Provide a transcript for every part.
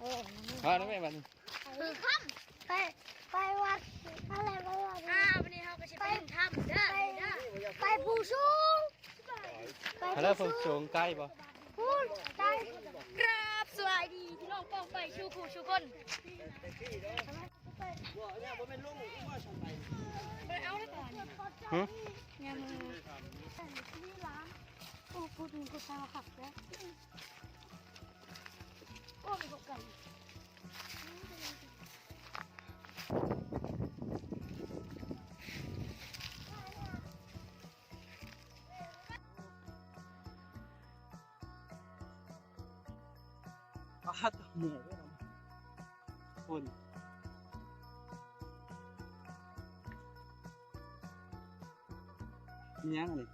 ມາແລ້ວແມ່ ບາດນີ້ ຄືຄ່ຳ ໄປ ໄປວັດ ອາໄລ ໄປວັດ ອ່າ ວັນນີ້ເຮົາກໍຊິໄປ ໄປ ຖ້ຳເດີ ໄປ ເດີ ໄປພູສູງ ໄປ ໄປພູສູງ ພູສູງໄກບໍ່? ພຸ້ນ ໄກ ກາບສະບາຍດີພີ່ນ້ອງປ້ອງໄປສູ່ຜູ້ສູ່ຄົນ ບໍ່ ອັນນີ້ບໍ່ແມ່ນລົງ ບໍ່ໄດ້ເອົາເລີຍຕອນນີ້ ຫຶ ຍາມມື້ ໂອ້ ພຸ້ນກໍຊາວຄັກແລ້ວ ໂອ້ ມີກົກໄກ່. ປາດ ເມື່ອຍເດ້ ຄົນ ອີຫຍັງອັນນີ້?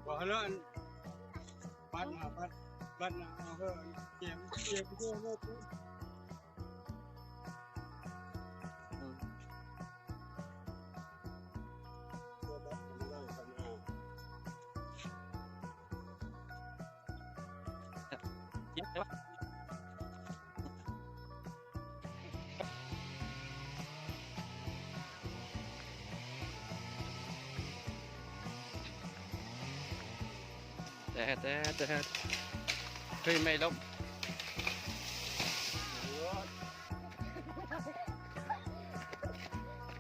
ບໍ່ ຫັ້ນລະ ອັນ ບັດໜ້າ ບັດ ບັດໜ້າ ເອົາເຮີ ແຈມ ແຈມເຮີ ເຮີ ເຮີ ແດດ ແດດ ແດດ ເຮີຍ ໄມ້ລົ້ມ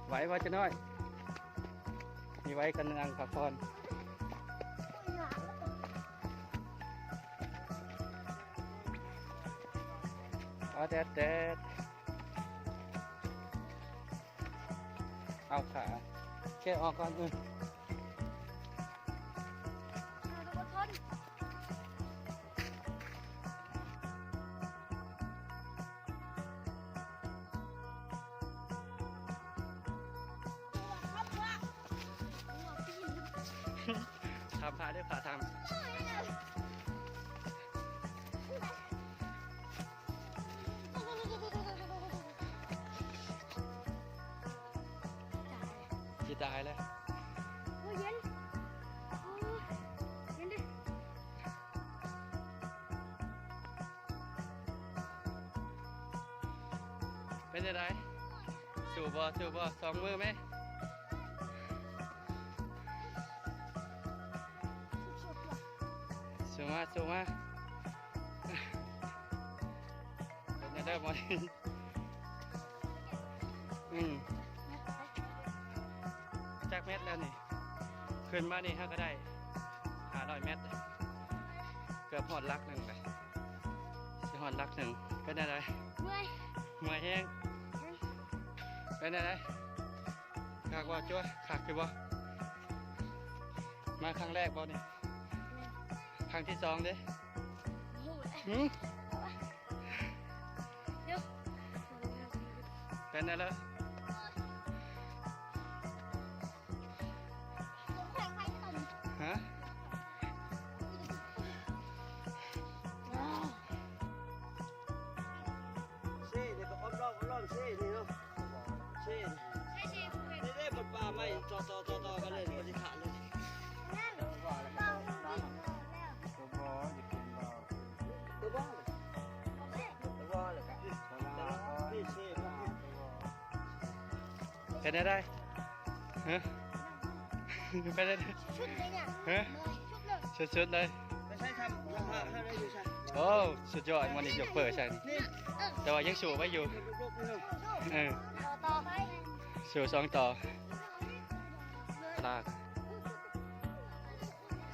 ໄຫວບໍ່ ຈະນ້ອຍ? ມີໄວ້ກັນນັ່ງພັກຜ່ອນ ອາ ແດດ ແດດ ເອົາຂາ ແກະອອກກ່ອນ ເອີ. ທຳພະເດີ ພະທຳ ຊິຕາຍແລ້ວ ໂອ້ຍ ເຢັນ ໂອ້ຍ ເຢັນເດ້. ເປັນຈັ່ງໃດ? ສູ້ບໍ່? ສູ້ບໍ່? ສອງມືແມະ ສູ້ມາ ສູ້ມາ. ເປັນຈັ່ງໃດໝໍ? ອືມ ຈັກແມັດແລ້ວນີ້? ຂຶ້ນມານີ້ເຮົາກໍໄດ້ຫ້າຮ້ອຍແມັດ ເກືອບຮອດຫຼັກໜຶ່ງເລີຍ ຊິຮອດຫຼັກໜຶ່ງ. ເປັນຈັ່ງໃດ? ເມື່ອຍ ເມື່ອຍແຮງ. ເປັນຈັ່ງໃດ? ຄັກບໍ່? ຈົວ ຄັກຢູ່ບໍ່? ມາຄັ້ງແລກບໍ່ນີ້? ແມ່ນ. ຄັ້ງທີສອງເດ້? ຫື? ເປັນແນວໃດ? ຮະ? ເຊນີ້ກໍອ້ອມໆ ອ້ອມໆ ເຊນີ້ເນາະ ເຊນີ້ ນີ້ເດ້ ມັນປ່າໄມ້ຕໍ່ໆ ຕໍ່ໆ ກັນເລີຍ ມັນຊິຂາດເລີຍ. ເປັນແນວໃດ? ຮະ? ເປັນແນວໃດ? ຊຸດເລີຍ ຮະ? ຊຸດເລີຍ ຊຸດໆ ເລີຍ. ໄປໃຊ້ທຳ ທຳ ທຳໄດ້ຢູ່ໃສ? ໂອ້ ສຸດຍອດ ມື້ນີ້ຍົກເປີໃສ່ນີ້ ແຕ່ວ່າຍັງສູ້ໄວ້ຢູ່ ເອີ ສູ້ສອງຕໍ່ ຕາ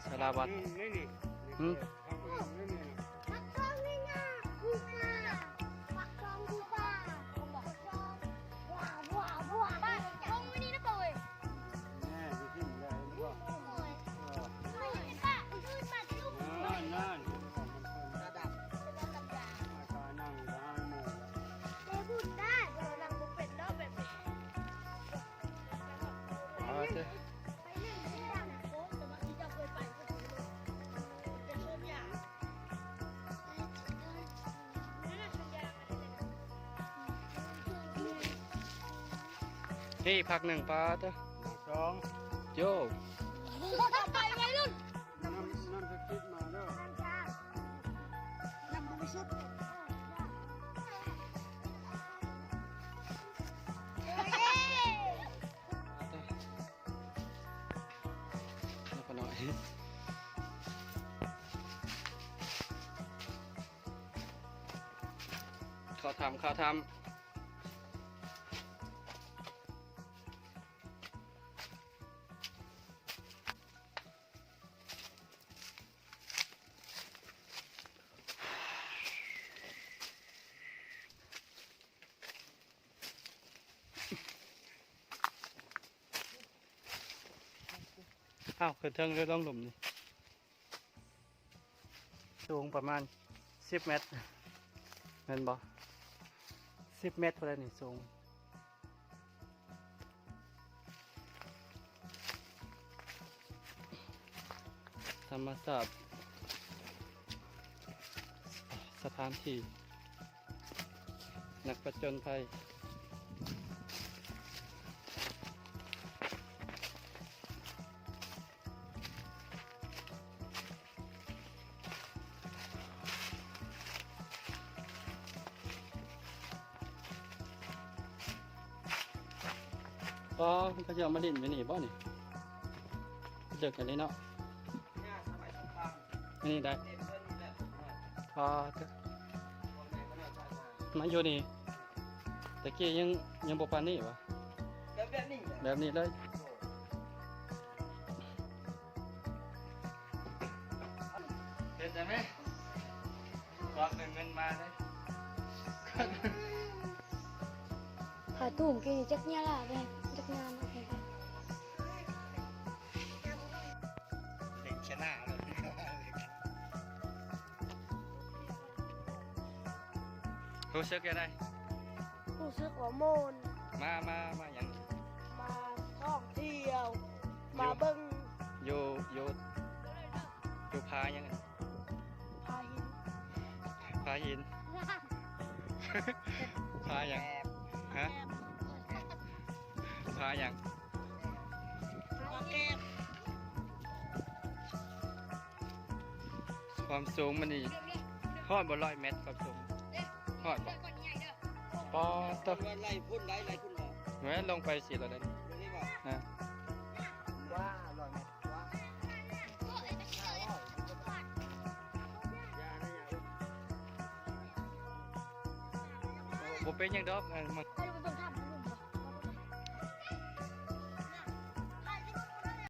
ສາລາວັດ ອືມ ນີ້ ນີ້ ຫຶ? ຜັກທອງນີ້ນະ ປູປາ ຜັກທອງປູປາ ຜັກທອງ ວ້າວ ວ້າວ ວ້າວ ຜັກທອງຢູ່ນີ້ນະປະເວີຍ ແນ່ ຊິກິນໄດ້ບໍ່? ໂອ້ຍ ເອີ ນີ້ປະ ຄືປາລຸງ ນັ້ນ ນັ້ນ ລະດັບ ອາການນັ່ງກໍຫາໝູ່ ເດບຸນໄດ້ ເອີ ນັ່ງບໍ່ເປັນດອກແບບນີ້ ເອີ ເອີ. ເປັນຄົນຢາ ນີ້ພັກໜຶ່ງ ປາເຕີ ສອງ ໂຢ ໄປໄວລຸ້ນ ນ້ຳ ນ້ຳສະກິດມາເດີ ນ້ຳບໍລິສຸດ ເຂົ້າຖ້ຳ ເຂົ້າຖ້ຳ. ອ້າວ ຂຶ້ນເທິງເລີຍ ລ່ອງລຸ່ມນີ້. ສູງປະມານສິບແມັດ ແມ່ນບໍ່? ສິບແມັດພຸ້ນແຫຼະນີ້ສູງ. ທຳມະຊາດ ສະຖານທີ່ ນັກຜະຈົນໄພ. ອໍ ເຂົາເຈົ້າມາຫຼິ້ນຢູ່ນີ້ບໍ່ນີ້? ເລິກອັນນີ້ເນາະ ອັນນີ້ໄດ້. ອໍ ມາຢູ່ນີ້ ແຕ່ກີ້ຍັງ ຍັງບໍ່ປານນີ້ຫວາ? ແບບ ແບບນີ້ແຫຼະ ແບບນີ້ເລີຍ. ເຮັດໄດ້ໄໝ? ຄວັກເງິນມາເດ້. ຂາຕູມກີ້ຈັກຍາລະແບບ ຈັກຍາມາແບບ ເຫຼັງຊະນະເລີຍ. ຮູ້ສຶກຈັ່ງໃດ? ຮູ້ສຶກວ່າມ່ວນ. ມາ ມາ ມາຫຍັງ? ມາທ່ອງທ່ຽວ ຢູ່ ມາເບິ່ງ. ຢູ່ ຢູ່ ຢູ່ຜາຫຍັງ? ຜາຫີນ ຜາຫີນ ຜາຫຍັງ? ຮະ? ຜາຫຍັງ? ຜາແກ້ມ. ຄວາມສູງມັນນີ້ຮອດບໍ່ ຮ້ອຍແມັດ ຄວາມສູງ ຮອດບໍ່? ປາດໂທ້ ໄລ່ພຸ້ນໄດ້ ໄລ່ພຸ້ນບໍ່? ແມ່ນ ລົງໄປຊິແລ້ວເດ້ ລົງນີ້ບໍ່? ຮະ? ວ່າ ຮ້ອຍແມັດ ວ່າ ບໍ່ເປັນຫຍັງດອກ ເອີ ມັນ ຂ້ອຍລົງໄປເບິ່ງຖ້ຳ